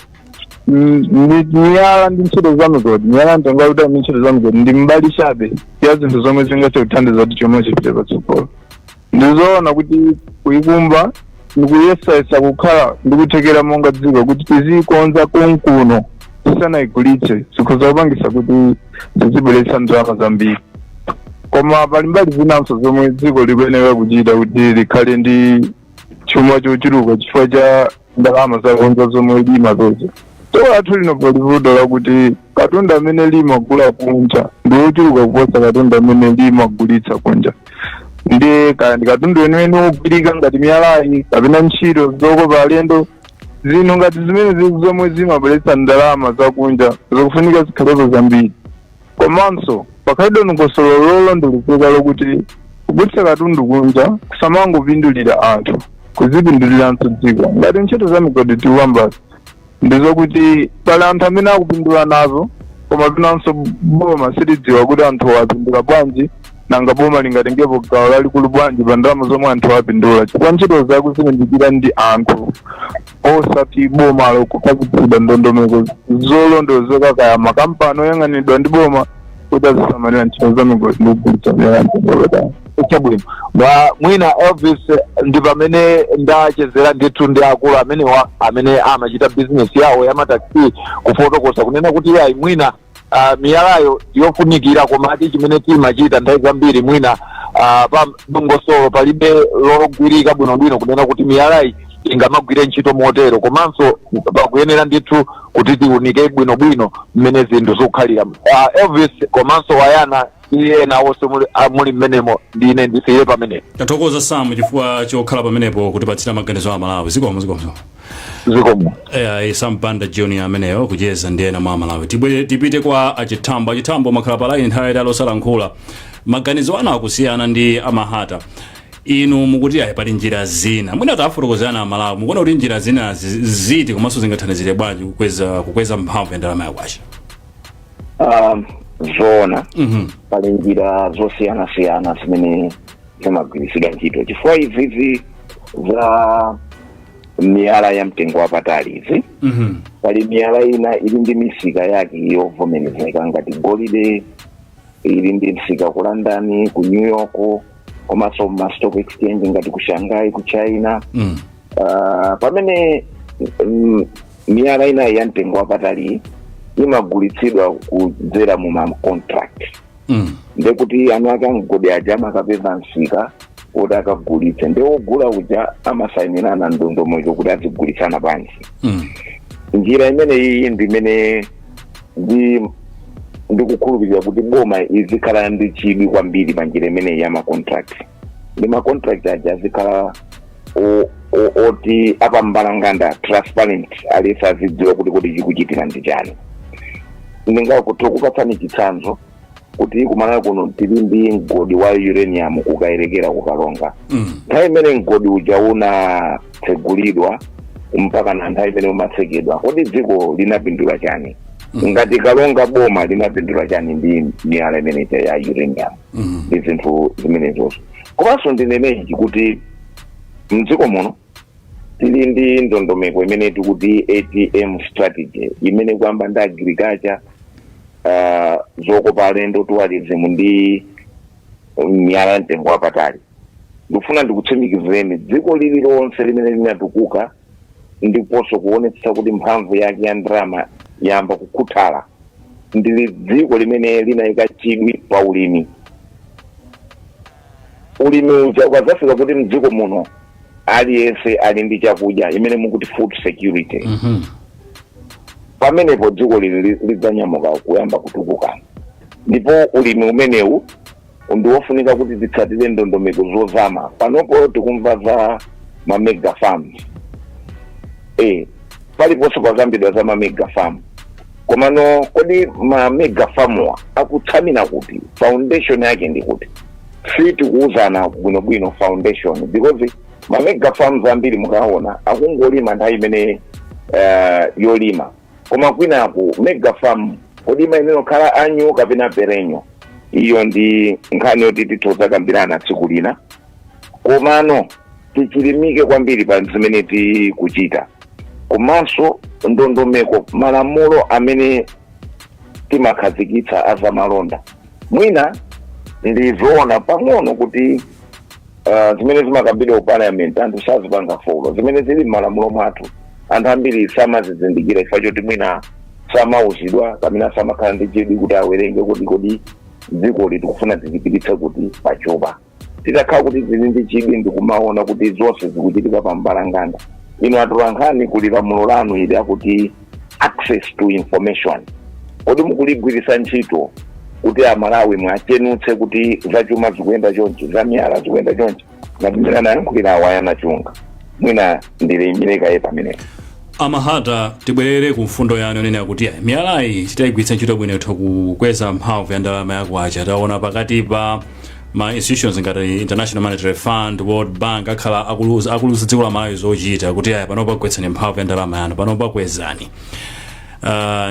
ndi miyala ndi ntchito za migodi, miyala mtengo wapatali ndi ntchito za migodi ndi mbali chabe ya zinthu zomwe zingathe kuthandiza kuti chuma chipite patsogolo. Ndizoona kuti kuikumba ndikuyesayesa kukhala ndikuthekera monga dziko kuti tizikonza konkuno tisanayigulitse, zikhoza kupangisa kuti zizibweretsa ndalama zambiri. Koma pali mbali zinanso zomwe dziko likuyenera kuchita kuti likhale ndi chuma chochuluka chifukwa cha ndalama zakunja zomwe limapeza. Dziko lathu lino pali vuto lakuti katundu amene limagula kunja ndi wochuluka kuposa katundu amene limagulitsa kunja. Ndi kaya ndi katundu weniweni wogwirika ngati miyalayi kapena ntchito zokopa alendo, zinthu ngati zimene zili zomwe zimabweretsa ndalama zakunja zikufunika zikhalepo zambiri. Komanso pakhale dongosolo lolondolezeka lokuti kugulitsa katundu kunja kusamangopindulira anthu, kuzipinduliranso dziko. Ngati ntchito za migodi tikukambazi, ndizokuti pali anthu amene akupindula nazo, koma penanso boma silidziwa kuti anthu apindula bwanji. Nanga boma lingatengepo gawo lalikulu bwanji pa ndalama zomwe anthu apindula? Chifukwa ntchito zakuzilimbikira ndi anthu, osati bomalo. Kukhazikitsidwa ndondomeko zolondolezeka, kaya makampani oyang'aniridwa ndi boma kuti azisamalira ntchito za migodi ndi kugulitsa miyala ya mtengo wapatali. Chabwino. Mwina Elvis, ndi pamene ndachezera ndithu ndi akulu amenewa amene amachita bizinesi yawo ya mataxi, kufotokoza kunena kuti ayi, mwina miyalayo yofunikira, komati chimene timachita nthawi zambiri mwina pa dongosolo palibe logwirika bwinobwino kunena kuti miyalayi ingamagwire ntchito motero. Komanso pakuyenera ndithu kuti tiunike bwinobwino mmene zinthu zikukhalira. Elvis komanso Wayana ndi ena onse muli mmenemo, ndine ndisiye pamenepo. Tathokoza, Sam, chifukwa chokhala pamenepo kutipatsira maganizo a Malawi. Zikomo, zikomo. Zikomo. Sam Banda Junior ameneyo kucheza ndi ena mwa Malawi. Tibwere tipite kwa Achithambo. Achithambo, makhala pa line nthawi yayitali osalankhula. Maganizo anu akusiyana ndi amahata. Inu mukuti ayi, pali njira zina. Mwina tafotokozerana Amalawi, mukuona kuti njira zina ziti, komanso zingathandizire bwanji kukweza mphamvu ya ndalama yakwacha? Zoona, pali njira zosiyanasiyana zimene zimagwiritsidwa ntchito, chifukwa izizi za miyala ya mtengo wapatali izi, pali miyala ina ili ndi misika yake yovomerezeka, ngati golide ili ndi msika ku London, ku New York, komanso ma stock exchange ngati ku Shanghai, ku China. Pamene miyala inayi ya mtengo wapatali imagulitsidwa kudzera mu ma contract, ndekuti anu ake amgodi aja amakapeza msika kuti akagulitse, ndi wogula uja amasayinirana ndondomeko kuti azigulitsana pansi. Njira imeneyi ndi imene ndikukhulupirira kuti boma izikhala ndi chidwi kwambiri pa njira imeneyi ya ma contract. Ndi ma contract aja azikhala oti apambalanganda, transparent, aliyense azidziwa kuti chikuchitika ndi chani. Ndingakupatsani chitsanzo kuti kumalawi kuno tili ndi mgodi wa uranium kukayerekera kukalonga. Nthawi imene mgodi uja unatsegulidwa mpaka na nthawi imene umatsekedwa, kodi dziko linapindula chani? Ngati Kalonga, boma linapindula chani ndi miyala imeneyi ya uranium ndi zinthu zimenezozo? Komanso ndinenechi kuti mdziko muno tili ndi ndondomeko imene tikuti ATM strategy, imene kuyamba ndi agriculture, zokopa alendo, tourism ndi Miyala ya mtengo wapatali, ndikufuna ndikutsimikizireni, dziko lililonse limene linatukuka ndiponso kuonetsa kuti mphamvu yake ya ndalama yamba kukhuthala ndili dziko limene linayika chidwi pa ulimi. Ulimi uja ukadzafika kuti mdziko muno aliyense ali ndi chakudya, imene mukuti food security, pamenepo dziko lili lidzanyamuka kuyamba kutukuka. Ndipo ulimi umenewu ndi wofunika kuti titsatire ndondomeko zozama. Panopo tikumva za ma mega farms, paliponse pakambidwa za ma mega farm. Komano kodi ma mega farmwa akutsamira kuti? Foundation yake ndi kuti? Sitikuwuzana bwinobwino foundation, because ma mega farms ambiri mukaona akungolima nthawi imene yolima. Koma kwinaku mega farm kodi imayenera kukhala annual kapena perennial? Iyo ndi nkhani yoti tithoza kambirana tsiku lina. Komano tichilimike kwambiri pa zimene tikuchita, komanso ndondomeko, malamulo amene timakhazikitsa azamalonda. Mwina ndizoona pang'ono kuti zimene zimakambidwa ku parliament anthu sazipanga follow. Zimene zili m'malamulo mwathu anthu ambiri samazizindikira chifukwa choti mwina samauzidwa kapena samakhala ndi chidwi kuti awerenge kuti kodi dziko tikufuna tizipititse kuti pachopa. Titakhala kuti tili ndi chidwi ndikumaona kuti zonse zikuchitika pa mbalanganda. Inu atolankhani, kuli lamulo lanu ili akuti access to information. Kodi mukuligwiritsa ntchito kuti Amalawi mwachenutse kuti zachuma zikuyenda chonchi, zamiyala zikuyenda chonchi, ngati mmene anayankhulira awayana chunga? Mwina ndileyimire kaye pamenepo. Amahata, tibwerere ku mfundo yanu yonena kuti ayi, miyalayi titayigwiritsa ntchito bwino itha kukweza mphamvu ya ndalama yakwacha. Taona pakati pa ma institutions ngati International Monetary Fund, World Bank akhala akuluza dziko la Malawi zochita kuti aya, panopa gwetsani mphamvu ya ndalama yanu, panopa kwezani,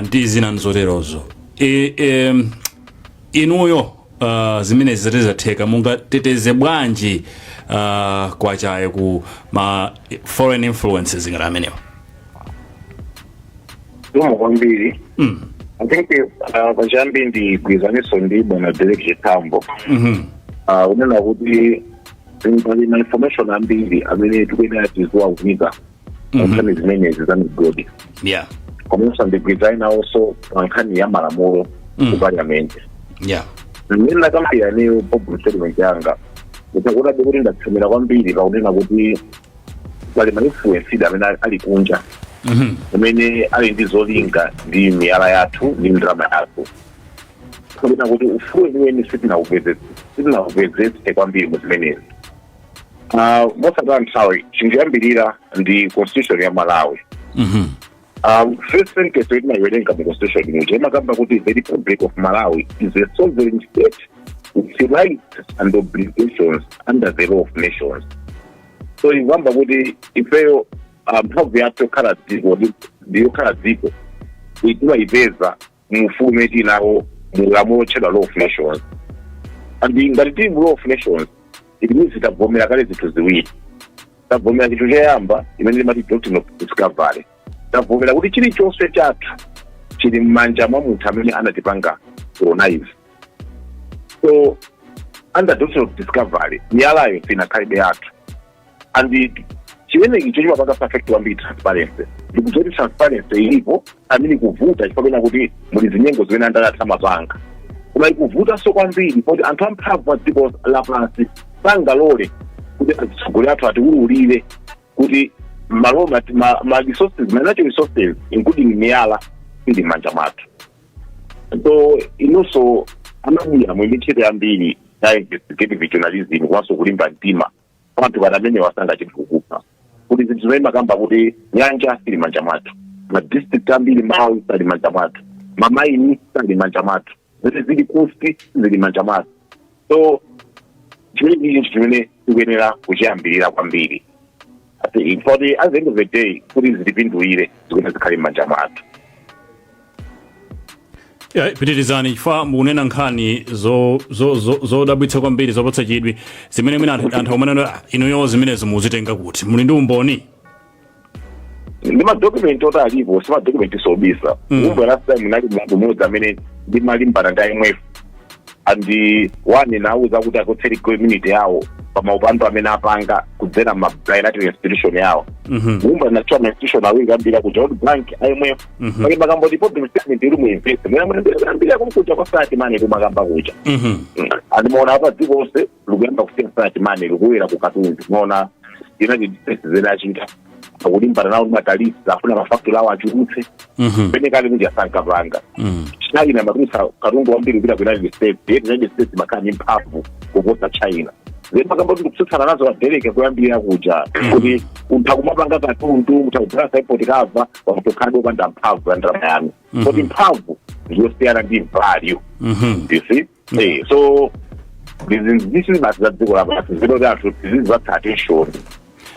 ndi zina nzoterozo. Inuyo, zimenezi zati zatheka, mungateteze bwanji kwachayo ku ma foreign influences ngati amenewa? Zikomo kwambiri. I think pachiyambi ndigwirizaniso ndi bwana Derek Chitambo unena kuti pali ma information ambiri amene tikuyenera tiziwaunika pa nkhani zimenezi za migodi. Komanso ndigwirizane nawonso pa nkhani ya malamulo ku parliament. Mmene ndakambira ineyo public statement yanga, nditakuonabe kuti ndatsamira kwambiri pakunena kuti pali ma influence amene ali kunja amene ali ndi zolinga ndi miyala yathu ndi ndalama yathu, kapena kuti ufulu weniweni sitinawupezetse kwambiri mu zimenezi. Mosataya nthawi, chinthu ndi constitution ya Malawi. First sentence yoti mu constitution muja imakamba kuti the Republic of Malawi is a sovereign state with rights and obligations under the law of nations. So ikamba kuti ifeyo mphamvu yathu yokhala dziko ndi yokhala dziko timayipeza mu ufulu umene tili nawo mu lamulo lotchedwa law of nations. And ngati tili mu law of nations, it means tavomera kale zinthu ziwiri. Tavomera chinthu choyamba imene limati doctrine of discovery. Tavomera kuti chilichonse chathu chili m'manja mwa munthu amene anatipanga colonize. So under doctrine of discovery, miyalayo sinakhalibe yathu, and chimene icho chimapanga perfect kwambiri transparency. Ndikuti transparency ilipo amene ikuvuta chifukwa pena kuti muli zinyengo zimene andale athu amapanga, koma ikuvutanso kwambiri poti anthu amphamvu pa dziko lapansi sangalole kuti atsogoleri athu atiwululire kuti malo ma resources, ma natural resources including miyala, ili m'manja mwathu. So inunso amabiya muli ndi ntchito yambiri ya investigative journalism komanso kulimba mtima. Anthu kana amene wasanga chinthu kukupha kuti zinthu zimene makamba kuti nyanja sili manja mwathu, ma district ambiri Malawi sali manja mwathu, ma mine sali manja mwathu, zimene zili kusti zili manja mwathu. So chimene ndi chinthu chimene tikuyenera kuchiyambirira kwambiri for at the end of the day kuti zitipindulire, zikuyenera zikhale m'manja mwathu. Ya, pitirizani, chifukwa mukunena nkhani zodabwitsa kwambiri, zopatsa chidwi, zimene mwina anthu amanena, "Ah, inuyo zimenezo muzitenga kuti? Muli ndi umboni?" Ndi ma document oti alipo, si ma document sobisa. Kumbuyo last time nali munthu mmodzi amene ndimalimbana ndi IMF. And one nauza kuti akotseri immunity yawo pa maupandu amene apanga kudzera ma bilateral institution yawo. Mumba nacho ma institution awiri ambiri akuja, World Bank, IMF. Pake makamba problem statement iri mu invest mwina mwina ambiri akumkuja kwa fiat money kumakamba kuja. Andimaona apa dziko lonse likuyamba kusiya fiat money, likuwera ku katundu. Maona United States zene achita akulimbana nawo ma tariffs, afuna ma factory awo achulutse pene kale kuja sankapanga. China matulutsa katundu wambiri kupita ku United States, yet United States makhala ndi mphamvu kuposa China. Then makamba kuti kutsutsana nazo adereke kuyambirira kuja kuti utha kumapanga katundu, utha kugula import cover, wakutokhala opanda mphamvu ya ndalama yanu, kodi mphamvu ndiyosiyana ndi value, you see? So this is basi za dziko lapansi zino anthu tizizipatsa attention.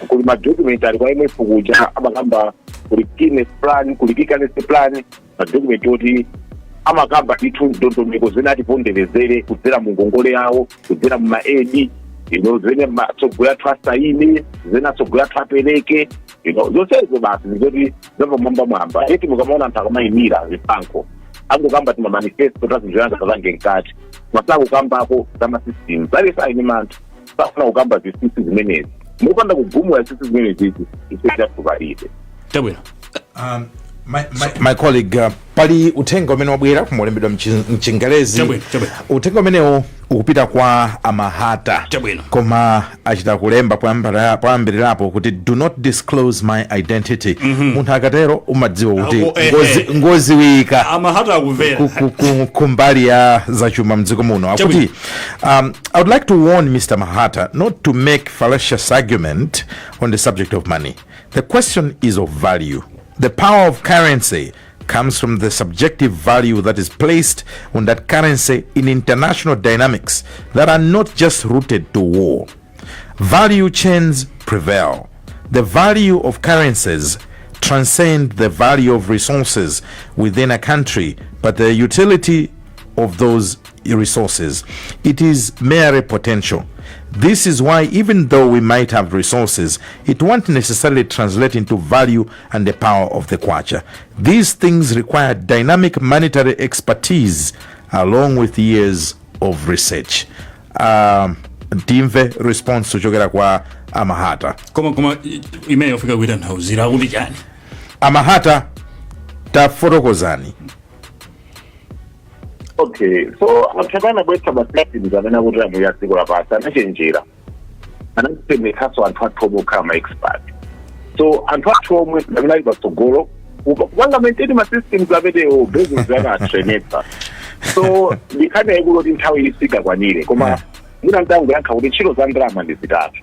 Kuli ma document ali kwa IMF kuja, amakamba kuli Keynes plan, kuli currency plan, ma document oti amakamba ndithu ndondomeko zimene atiponderezere kudzera mu ngongole yawo, kudzera mu ma aid, zimene matsogolo athu asaine, zimene atsogolo athu apereke, zonsezo basi zizoti zapamwamba mwamba. Eti mukamaona anthu akamayimira zisankho angokamba ti ma manifesto tazinthu kapange mkati, masakukambako za ma systems alese aine manthu safuna kukamba zisisi zimenezi. Mupanda kugumula zisisi zimenezi, ife chathu palibe. Chabwino. My colleague, pali uthenga umene wabwera kumolembedwa mchingerezi. Chabwino, chabwino. Uthenga umenewo ukupita kwa Amahata. Chabwino. Koma achita kulemba poyambirirapo kuti "Do not disclose my identity." Munthu akatero umadziwa kuti Ako, ngoziwika. Amahata akumvera. Kumbali ya zachuma mdziko muno akuti "I would like to warn Mr. Mahata not to make fallacious argument on the subject of money. The question is of value. The power of currency comes from the subjective value that is placed on that currency in international dynamics that are not just rooted to war. Value chains prevail. The value of currencies transcend the value of resources within a country, but the utility of those resources, it is merely potential. This is why, even though we might have resources, it won't necessarily translate into value and the power of the kwacha. These things require dynamic monetary expertise along with years of research." Timve response kuchokera kwa Amahata. Koma imene yofika kuita nthauzira kuti chani? Amahata, tafotokozani. Okay, so anthu amene anabweretsa ma systems amene akuti amuya dziko lapansi anachenjera, anatemetsanso anthu athu omwe okhala ma expert. So anthu athu omwe amene ali patsogolo kupanga maintain ma systems amenewo, business anaatrenetsa. So ndikhani yayikulu kuti nthawi isingakwanire, koma mwina ndangoyankha kuti ntchito za ndalama ndi zitatu.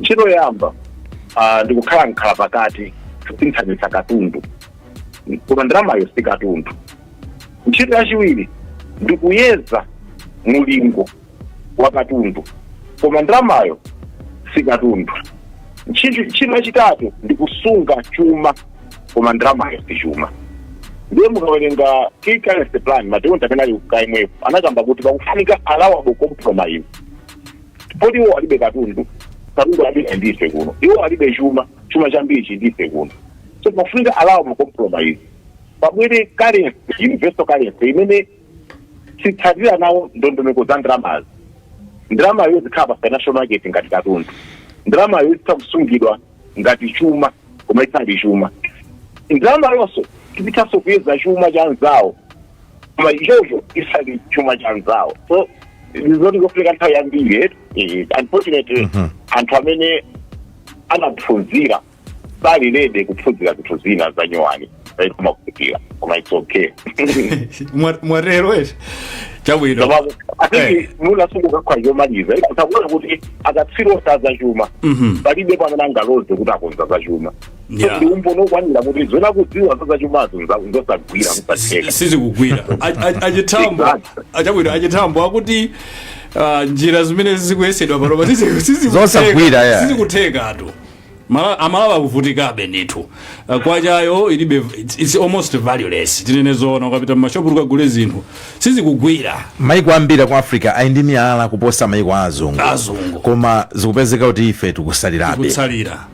Ntchito yoyamba ndikukhala nkhala pakati kusinthanitsa katundu, koma ndalamayo si katundu. Ntchito yachiwiri ndikuyeza mulingo wa katundu, koma ndalamayo si katundu. Ntchito yachitatu ndikusunga chuma, koma ndalamayo si chuma. Ndiye mukawerenga key currency plan, ma document amene ali ku IMF, anakamba kuti pakufunika allowable compromise, poti iwo alibe katundu, katundu alibe ndife kuno, iwo alibe chuma, chuma chambiri chindife kuno. So pakufunika allowable compromise, pabwere currency, universal currency imene sitsatira nawo ndondomeko za ndalamazi. Ndalamayo zikhala pa financial market ngati katundu, ndalamayo zitha kusungidwa ngati chuma koma isali chuma, ndalama yonso izithanso kuyeza chuma cha anzawo koma ichocho isali chuma cha anzawo. So zoti zofunika nthawi yambiri. Unfortunately, anthu amene anaphunzira sali ready kuphunzira zinthu zina za nyuwani kumakufikira, koma it's okay. Mwatero eti? Chabwino. I think munasunguka kwa yomaliza utakuona kuti akatswiri osaza chuma palibe pamene angaloze kuti akonza za chuma. So ndi umbono okwanira kuti zona kudziwa za zachumazo nzosagwira, kusatheka. Sizikugwira. Achithambo. Achabwino, Achithambo akuti njira zimene zikuyesedwa panopa Zosagwira, yeah. sizikuthekatu. Amalawi akuvutikabe ndithu. Kwachayo ilibe, it's almost valueless, tinene zoona. Ukapita mmashopu ukagule zinthu sizikugwira. Maiko ambiri ku Africa ali ndi miyala kuposa maiko azungu. Azungu. Koma zikupezeka kuti ife tikusalirabe. Kutsalira.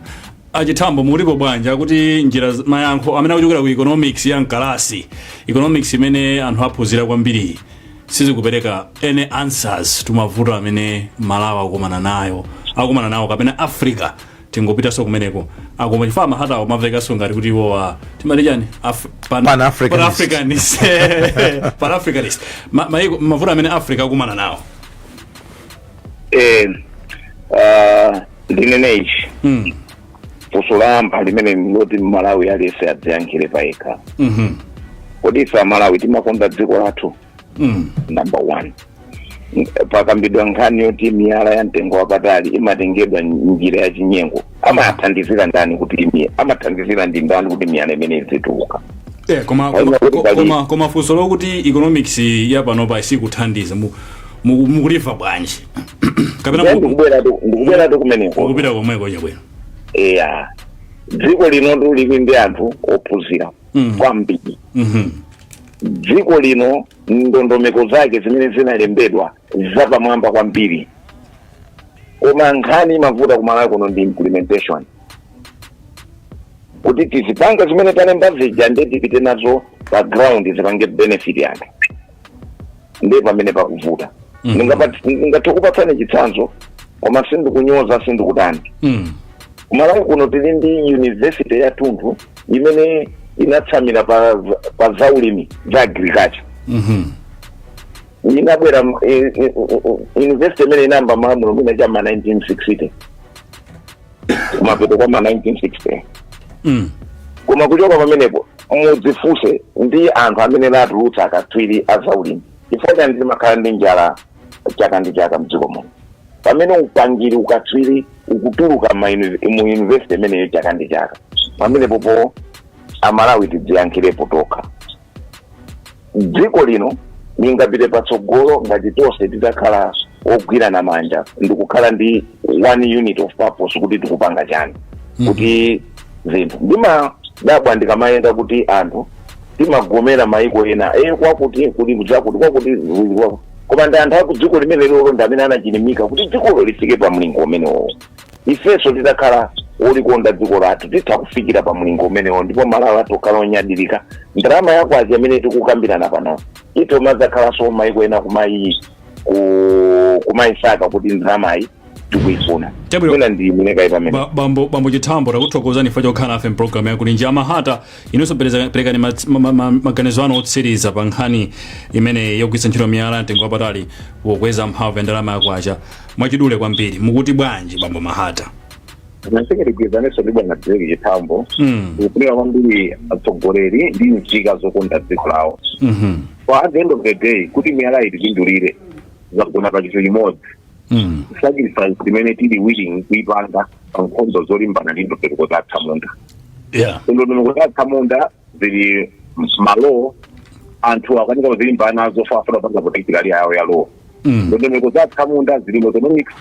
Achithambo, mulipo bwanji? Akuti njira mayankho amene akuchokera ku economics ya mkalasi, economics imene anthu aphunzira kwambiri. Sizikupereka any answers to mavuto amene Malawi akumana nayo, akumana nawo, kapena Africa, tingopitanso kumeneko akoma, chifukwa Mahata amavekanso ngati kuti iwowa timati chani? Pan-Africanist. Pan-Africanist, Pan-Africanist. Mavuto amene Africa akumana nawo. Ndinene ichi. Funso layamba limene loti Malawi aliyense adziyankhire payekha: kodi ife Amalawi timakonda dziko lathu? Number one, pakambidwa nkhani yoti miyala ya mtengo wapatali imatengedwa njira ya chinyengo. Amathandizira ndani kuti amathandizira ndi ndani kuti miyala imene izituluka? Koma Haina kuti koma funso lokuti economics ya panopa isikuthandiza, mukulimva bwanji kapena? Ndiye ndikubweratu kumeneko. Mukupita komweko, chabwino. Eya, dziko lino lili ndi anthu ophunzira kwambiri. Dziko lino ndondomeko zake zimene zinalembedwa zapamwamba kwambiri, koma nkhani imavuta kumalawi kuno ndi implementation, kuti tizipanga zimene talemba zija, ndi tipite nazo pa ground, zipange benefit anthu, ndiye pamene pakuvuta. Ndingathe kupatsani chitsanzo, koma sindikunyoza, sindikutani. Kumalawi kuno tili ndi university yathunthu imene inatsamira pa zaulimi, za agriculture. Inabwera university imene inayamba malamulo mwina chama 1960, kumapeto kwa ma 1960. Koma kuchoka pamenepo, mudzifunse ndi anthu amene natulutsa akatswiri a zaulimi, chifukwa chani timakhala ndi njala chaka ndi chaka mdziko muno, pamene upangiri, ukatswiri ukutuluka mu university imeneyo chaka ndi chaka? Pamenepo po Amalawi tidziyankhirepo tokha. Dziko lino lingapite patsogolo ngati tonse titakhala ogwirana manja ndikukhala ndi one unit of purpose, kuti tikupanga chani, kuti zinthu. Ndimadabwa ndikamayenda kuti anthu timagomera maiko ena kwakuti kuli zakuti, kwakuti kuli kwakuti, koma ndi anthu aku dziko limene lolo ndi amene anachilimika kuti dzikolo lifike pa mlingo umenewo. Ifenso titakhala olikonda dziko lathu, titha kufikira pa mlingo umenewo, ndipo Malawi athu okhala onyadirika. Ndalama yakwacha imene tikukambirana pano ito madzakhalanso maiko ena kumayisaka kuti ndalamayi tikuifuna. Chabwino. Mwina ndi imenekayi pamene. Bambo Chithambo, takuthokozani chifukwa chokhala nafe mpulogalamu ya Kulinji. Amahata, inunso perekani maganizo anu otsiriza pa nkhani imene yogwiritsa ntchito miyala mtengo wapatali pokweza mphamvu ya ndalama yakwacha, mwachidule kwambiri. Mukuti bwanji, bambo Mahata? Nasekeregwezanenso ndi bwana Drake Chithambo. Kufunira kwambiri atsogoleri ndi nzika zokonda dziko lawo. For at the end of the day, kuti miyala itipindulire, zagona pa chinthu chimodzi: sacrifice imene tili willing kuipanga pa nkhondo zolimbana ndi ndondomeko za atsamunda. Ndondomeko za atsamunda zili malo, anthu akanika kuzilimbana nazo, afuna kupanga protect yawo ya law. Ndondomeko za atsamunda zili mu economics,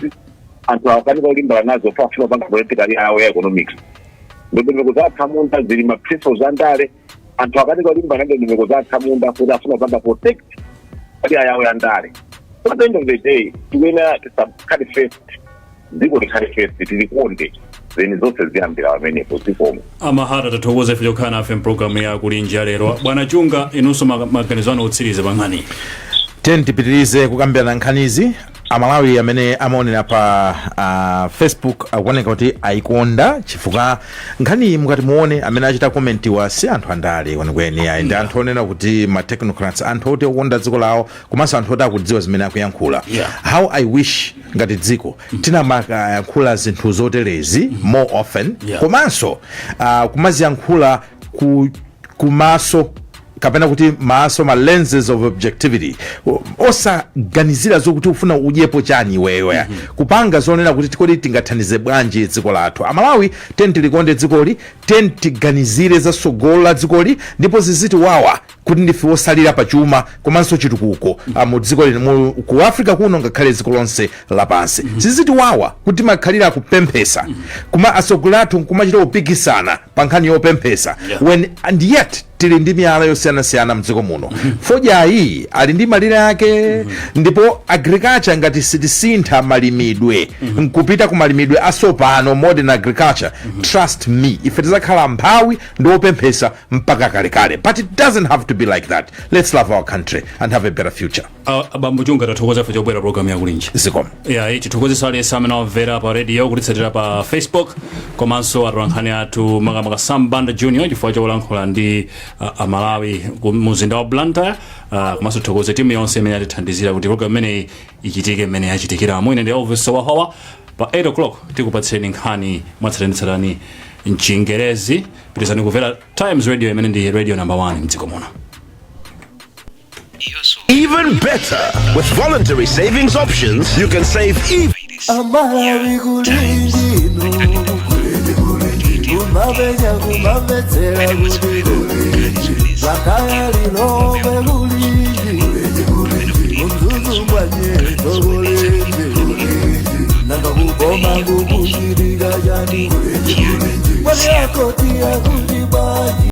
anthu akanika kulimbana nazo, afuna kupanga protect yawo ya economics. Ndondomeko za atsamunda zili ma principles za ndale, anthu akanika kulimbana ndondomeko za atsamunda kuti afuna kupanga protect yawo ya ndale. So at the end of the day, tikuyenera tisakhale first, dziko likhale first, tilikonde, then zonse ziyambira pamenepo. Zikomo. Amahata, tathokoza ife chokhala nafe mpulogalamu ya Kulinji lero. Bwana Chunga, inunso maganizo anu otsiriza pa nkhani. Tiyeni tipitirize kukambirana nkhanizi. Amalawi amene amaonera pa Facebook akuoneka kuti ayikonda, chifukwa nkhaniyi mukati muone, amene achita comment wa si anthu andale kwenikweni ayi, ndi anthu onena kuti ma technocrats, anthu oti okonda dziko lawo, komanso anthu oti akudziwa zimene akuyankhula. How I wish ngati dziko tinamakayankhula zinthu zoterezi more often, komanso kumaziyankhula kumaso kapena kuti maso, ma lenses of objectivity, osaganizira zokuti ufuna udyepo chani iweyo, kupanga zonena kuti kodi tingathandize bwanji dziko lathu. Amalawi, teni tilikonde dzikoli, teni tiganizire za tsogolo la dzikoli, ndipo zizitiwawa kuti ndife osalira pachuma komanso chitukuko mu dziko lino, ku Africa kuno, ngakhale dziko lonse lapansi. Zizitiwawa kuti timakhalira kupemphesa, kuma atsogoleri athu nkumachita kupikisana pa nkhani yopemphesa, when and yet Tili ndi miyala yosiyanasiyana mdziko muno. Fodyayi ali ndi malire ake, ndipo agriculture, ngati sitisintha malimidwe nkupita ku malimidwe asopano, modern agriculture, trust me, ife tizakhala mphawi ndi opemphesa mpaka kalekale. But it doesn't have to be like that. Let's love our country and have a better future. Abambo Chunga, tathokoza ife chobwera program yakulinji. Zikomo. Ya, tithokozesa aliyense amene wamvera pa radio, kutitsatira pa Facebook, komanso atolankhani athu, makamaka Sam Banda Junior, chifukwa cholankhula ndi Amalawi ku mzinda wa Blantyre. Komanso tithokoze timu yonse imene yatithandizira kuti program imeneyi ichitike mmene yachitikiramo. Ine ndi Elvis Wahowa. Pa 8 o'clock tikupatseni nkhani mwatsatanetsatane mchingerezi. Pitizani kumvera Times Radio, imene ndi radio number 1 mdziko muno. Iyonso. Even better, with voluntary savings options, you can save even. Amalawi, kulinji ino, kumapenya kumamvetsera kuti Blantyre, Lilongwe kulinji, Mzuzu mwanyeto kulinji, nanga kukoma kukuchitika chani? Mwani akoti akuti.